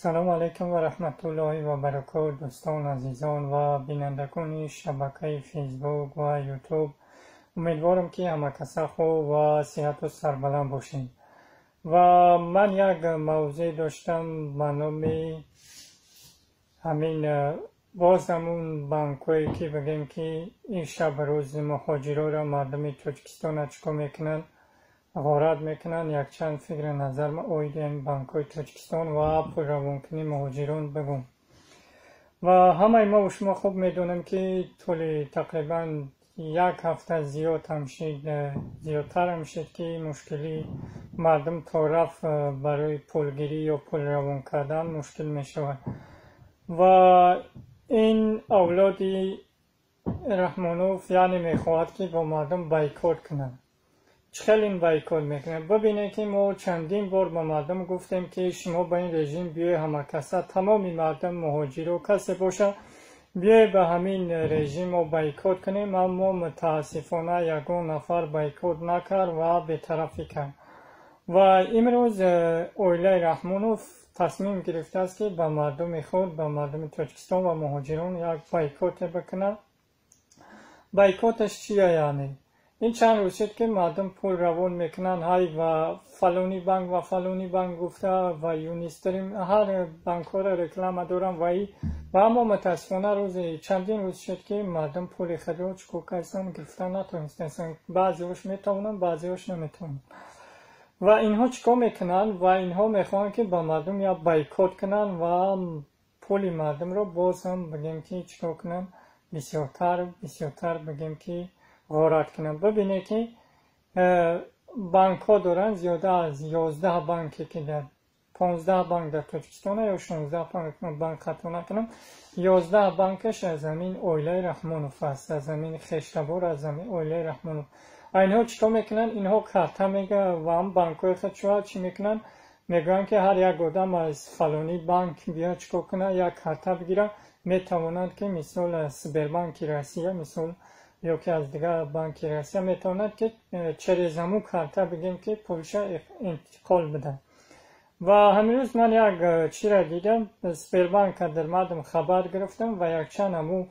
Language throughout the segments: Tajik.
Салому алайкум ва раҳматуллоҳи ва баракот, дӯстон, азизон ва бинандагони шабакаи Фейсбук ва Ютуб. Умедворам, ки ҳамакаса хуб ва сиҳату сарбаланд бошед. Ва ман як мавзӯе доштам ба номи ҳамин, боз ҳамун банкҳое, ки бигем, ки ин шаб рӯзи муҳоҷироро, мардуми Тоҷикистона чӣ кор мекунанд, ғорат мекунанд. Якчанд фикри назар оиди ҳамин банкҳои Тоҷикистон ва пулравонкунии муҳоҷирон бигӯм. Ва ҳамаи мо шумо хуб медонем, ки тӯли тақрибан як ҳафта зиёд ҳам шид, зиёдтар ҳам шид, ки мушкили мардум то рафт барои пулгирӣ ё пул равон кардан мушкил мешавад. Ва ин авлоди Раҳмонов, яъне, мехоҳад, ки бо мардум бойкот кунад. Чӣ хел ин бойкот мекунад? Бибинед, ки мо чандин бор ба мардум гуфтем, ки шумо ба ин режим биёед, ҳамакаса, тамоми мардум, муҳоҷиро, касе бошад, биёед, ба ҳамин режим мо бойкот кунем, аммо мутаассифона ягон нафар бойкот накард ва бетарафӣ кард. Ва имрӯз оилаи Раҳмонов тасмим гирифтааст, ки ба мардуми худ, ба мардуми Тоҷикистон ва муҳоҷирон як бойкоте бикунад. Бойкоташ чия? Яъне ин чанд рӯз шуд, ки мардум пул равон мекунанд, ҳай, ва фалони банк ва фалони банк гуфта, ва Юнистрим, ҳар банкҳоро реклама дорам ва аммо мутаассифона рӯзи чандин рӯз шуд, ки мардум пули худро чӣ кор карданд, гирифта натавонистанд. Баъзеҳош метавонанд, баъзеҳош наметавонанд. Ва инҳо чӣ кор мекунанд? Ва инҳо мехоҳанд, ки ба мардум як бойкот кунанд ва пули мардумро боз ҳам, бигем, ки чӣ кор кунанд, бисёртар, бисёртар, бигем, ки ғорат кунанд. Бибинед, ки банкҳо доранд, зиёда аз 11 банке, ки дар 15 банк дар Тоҷикистон ё 16 банк, хато накунам, 11 банкаш аз ҳамин оилаи Раҳмонов аст, аз ҳамин хештабор, аз ҳамин оилаи Раҳмонов. Инҳо чӣ кор мекунанд? Инҳо карта мега ва ҳам банкҳои худ чӣ мекунанд? Мегӯянд, ки ҳар як одам аз фалони банк биё, чӣ кор кунад, як карта бигирад, метавонанд, ки мисол аз Сбербанки Россия, мисол, ё ки аз дигар банки Россия метавонад, ки через ҳамун карта, бигем, ки пулша интиқол бидад. Ва ҳамин рӯз ман як чиро дидам, Сбербанка дармадам, хабар гирифтам ва якчанд ҳамун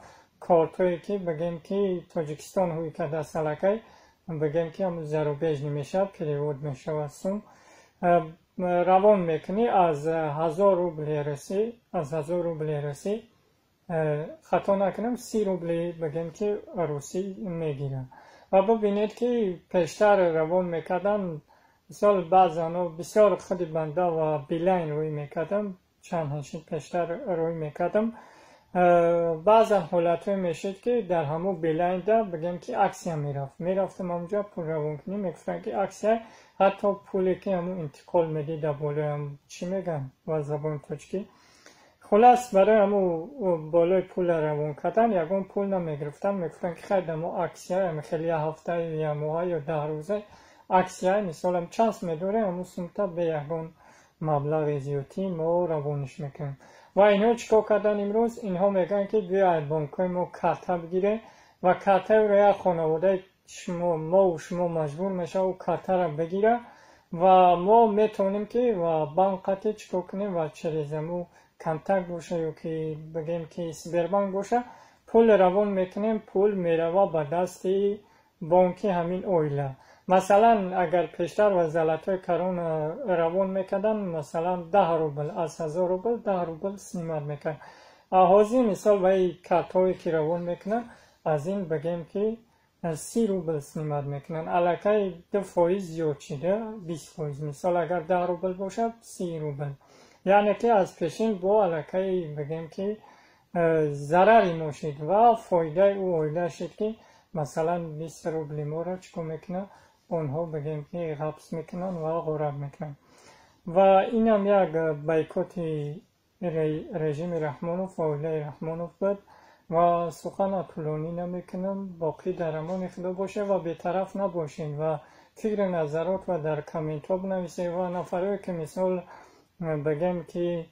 кортҳое, ки, бигем, ки Тоҷикистон ҳуй кардааст, аллакай, бигем, ки ҳамун зарубежный мешавад, перевод мешавад, сум равон мекунӣ, аз 1000 рубли русӣ, аз 1000 рубли русӣ, хато накунам, 30 рубли, бигем, ки русӣ мегирад. Ва бибинед, ки пештар равон мекарданд, мисол, баъзано бисёр худи банда ва Билайн рӯй мекардам, чанд ҳашид пештар рӯй мекардам. Баъзан ҳолатҳое мешуд, ки дар ҳамун Билайнда, бигем, ки акция мерафт. Мерафтам ҳамунҷо пул равонкунӣ, мегуфтанд, ки акция, ҳатто пуле, ки ҳамун интиқол медӣ, дар болоям чӣ мегӯянд ба забони тоҷикӣ, хулас, барои ҳамун болои пула равон кардан ягон пул намегирифтанд. Мегуфтанд, ки хайр, дамо акция, хеле як ҳафта, як моҳа ё 10 рӯза акция, мисолам, чанд сум медорем, ҳамун сумта бе ягон маблағи зиёдтӣ мо равониш мекунем. Ва инҳо чӣ кор карданд имрӯз? Инҳо мегӯянд, ки биё, аз бонкҳои мо карта бигирем ва картаеро як хонаводаи шумо, мову шумо маҷбур мешавад картаро бигирад ва мо метавонем, ки ва банк қати чӣ кор кунем ва через ҳамун Контакт боша ё ки, бигем, ки Сбербанк боша, пул равон мекунем, пул мерава ба дасти бонки ҳамин оила. Масалан, агар пештар ва золотой корона равон мекарданд, масалан, 10 рубл, аз 1000 рубл 10 рубл снимать мекард. А ҳозир, мисол, ба ин картҳое, ки равон мекунанд, аз ин, бигем, ки 30 рубл снимать мекунанд, аллакай 2% зиёд шида, 20%. Мисол, агар 10 рубл бошад, 30 рубл, яъне ки аз пешин бо аллакай, бигем, ки зарари мо шид ва фоидаи ӯ оила шид, ки масалан 20 рубли моро чӣ кор мекунанд онҳо, бигем, ки ғабс мекунанд ва ғорат мекунанд. Ва инам як бойкоти режими Раҳмонов ва оилаи Раҳмонов буд. Ва сухана тӯлонӣ намекунам. Боқӣ дар амони Худо бошед ва бетараф набошед ва фикри назарот ва дар комментҳо бинависед. Ва нафарое, ки, мисол, бигем, ки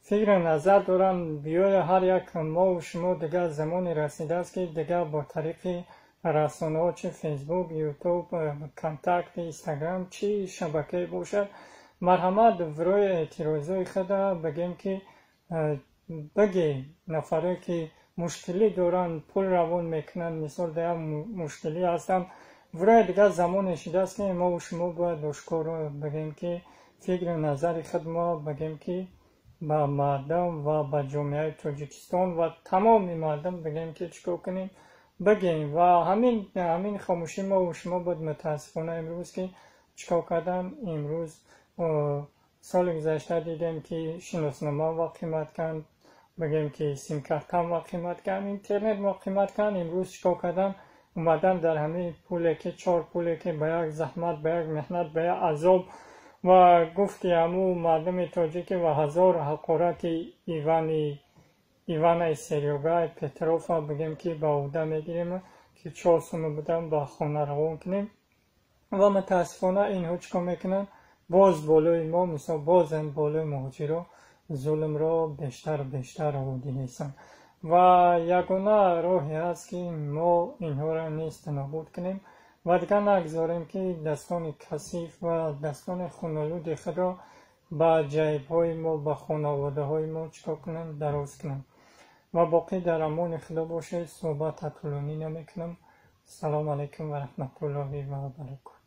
фикри назар доранд, биёя, ҳар як мову шумо, дигар замоне расидааст, ки дигар бо тариқи расонаҳо, чи Фейсбук, Ютуб, Контакт, Инстаграм, чӣ шабакае бошад, Марҳамат, врои эътирозҳои худа бигем, ки бигем нафаре ки мушкилӣ доранд, пул равон мекунанд, мисол дар як мушкилӣ ҳастанд. Врои дигар замоне шудааст, ки мову шумо бояд ошкоро бигем, ки фикру назари худ мо бигем, ки ба мардум ва ба ҷомеаи Тоҷикистон ва тамоми мардум бигем, ки чӣ кор кунем, бигем. Ва ҳамин хомӯшӣ мову шумо буд, мутаассифона, имрӯз ки чӣ кор кардан. Имрӯз соли гузашта дидем, ки шиноснома ва қимат кард, бигем ки симкартам ва қимат кард, интернет мо қимат кард. Имрӯз чӣ кор кардан? Омадан дар ҳамин пуле ки чор пуле ки ба як заҳмат, ба як меҳнат, ба як азоб ва гуфти ҳамун мардуми тоҷикӣ ва ҳазор ҳақорати Ивани Иванаи Серёгай Петрова бигем, ки ба ӯҳда мегирем, ки 4 сума будан ба хона равон кунем. Ва мутаассифона инҳо чӣ кор мекунанд? Боз болои мо, мисол, бозам болои муҳоҷиро зулмро бештару бештар оводиҳестанд. Ва ягона роҳе ҳаст, ки мо инҳоро нест нобуд кунем ва дигар нагзорем, ки дастони касиф ва дастони хунолуди худро ба ҷайбҳои мо, ба хонаводаҳои мо чӣ кор кунанд, дароз кунанд. Ва боқӣ дар амони Худо бошед. Суҳбатро тӯлонӣ намекунам. Салому алайкум ва раҳматуллоҳи ва баракоту.